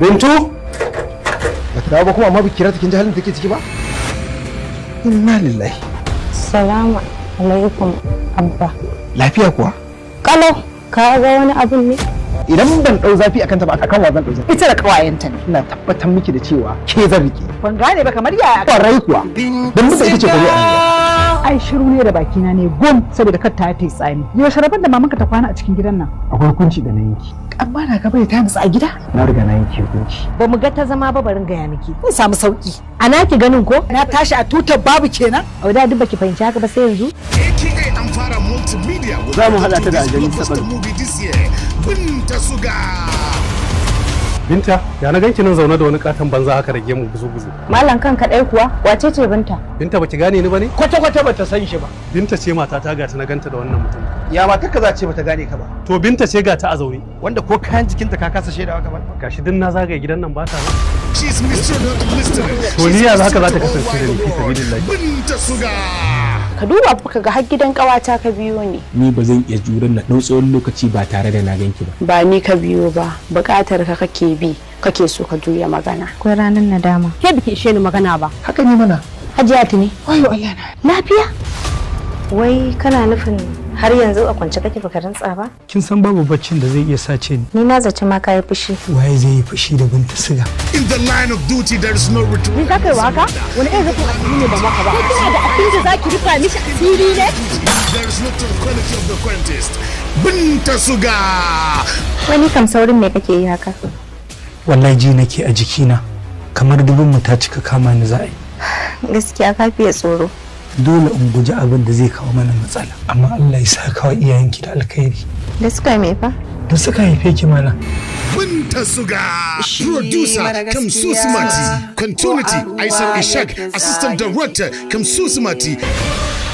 Bintu? Bata dawo ba kuma, amma biki kira ta kin ji halin da take ciki ba? Inna lillahi. Salamu alaikum, Abba. Lafiya kuwa? Kalau, ka ga wani abun ne? Idan ban dau zafi akan ta ba, akan wa zan dau zafi? Ita da kawayenta ne. Ina tabbatar miki da cewa ke zan rike. Ban gane ba, kamar yaya? Kwarai kuwa. Dan muka ita ce kwari a Ai shiru ne da bakina ne gum saboda kar ta yi tsami. Yaushe rabon da mamanka ta kwana a cikin gidan nan? Akwai hukunci da na yanki. Amma na gaba ta nutsu a gida. Na riga na yanke hukunci. Ba mu ga ta zama ba, barin gaya miki. Zan samu sauki. A naki ganin ko? Na tashi a tutar babu kenan. Auda, duk baki fahimci haka ba sai yanzu? AKA Amfara Multimedia will Za mu haɗa ta da aljani blockbuster saɓal. Movie this year. Binta Suga. Binta, ya na ganki nan zaune da wani katon banza haka rage mu buzu buzu? Malam, kan kaɗai kuwa, wace ce Binta? Binta, baki gane ni bane? Kwata kwata bata san shi ba. Binta ce matata, ga ta na ganta da wannan mutum. Ya matar ka za ce bata gane ka ba? To Binta ce, ga ta a zaune. Wanda ko kayan jikinta ka kasa shaidawa kamar. Gashi din na zagaye gidan nan ba ta nan. She's Mr. Not Listener. To ni ya haka za ta kasance da ni fi sabilillahi? Binta Suga. Ka duba fa ka ga har gidan ƙawata ka biyo ni. Ni ba zan iya juran na ɗau tsawon lokaci ba tare da na ganki ba. Ba ni ka biyo ba, buƙatar ka kake bi, kake so ka juya magana. Akwai ranar nadama. Ke biki ishe ni magana ba. Haka ne mana. Hajiya Tuni. Wayo Allah na. Lafiya? Wai kana nufin har yanzu a kwance kake, baka rantsa ba? Kin san babu baccin da zai iya sace ni. Ni na zaci ma kayi fushi. Waye zai yi fushi da Binta Siga? In the line of duty, there is no retreat. Ni za ka yi wa haka? Wani irin rufin asiri ne ba maka ba? Ko kina da abin da za ki rufa mishi asiri ne? There is no tranquility of the contest. Binta Suga. Wani kam saurin me kake yi haka? Wallahi ji nake a jikina kamar dubin mu ta cika, kama ni za a yi. Gaskiya ka fiye tsoro. Dole in guji abin da zai kawo mana matsala, amma Allah ya saka wa iyayenki da alkhairi. Da suka me fa? Da suka haife ki mana. Binta Suga. Producer Kamsu Sumati. Continuity Aisar Ishak. Assistant Director Kamsu Sumati.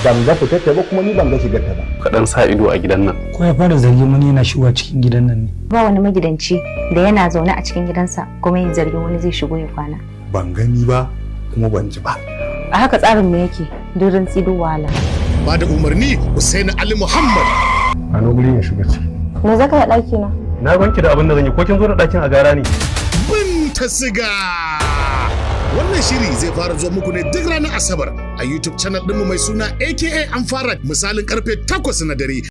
Ban ga fitar ta ba kuma ni ban ga shigar ta ba. Ka dan sa ido a gidan nan. Ko ya fara zargin wani yana shigowa cikin gidan nan ne? Ba wani magidanci da yana zaune a cikin gidansa kuma yin zargin wani zai shigo ya kwana. Ban gani ba kuma ban ji ba. A haka tsarin mu yake, durin tsido wahala. Ba da umarni Hussein Ali Muhammad. A no guri ya shiga ciki. Me zaka yi ɗaki na? Na ganki da abin da zan yi, ko kin zo da ɗakin a gara ne? Binta Siga. Wannan shiri zai fara zuwa muku ne duk ranar Asabar a YouTube channel ɗinmu mai suna AKA Amfara, misalin karfe 8 na dare.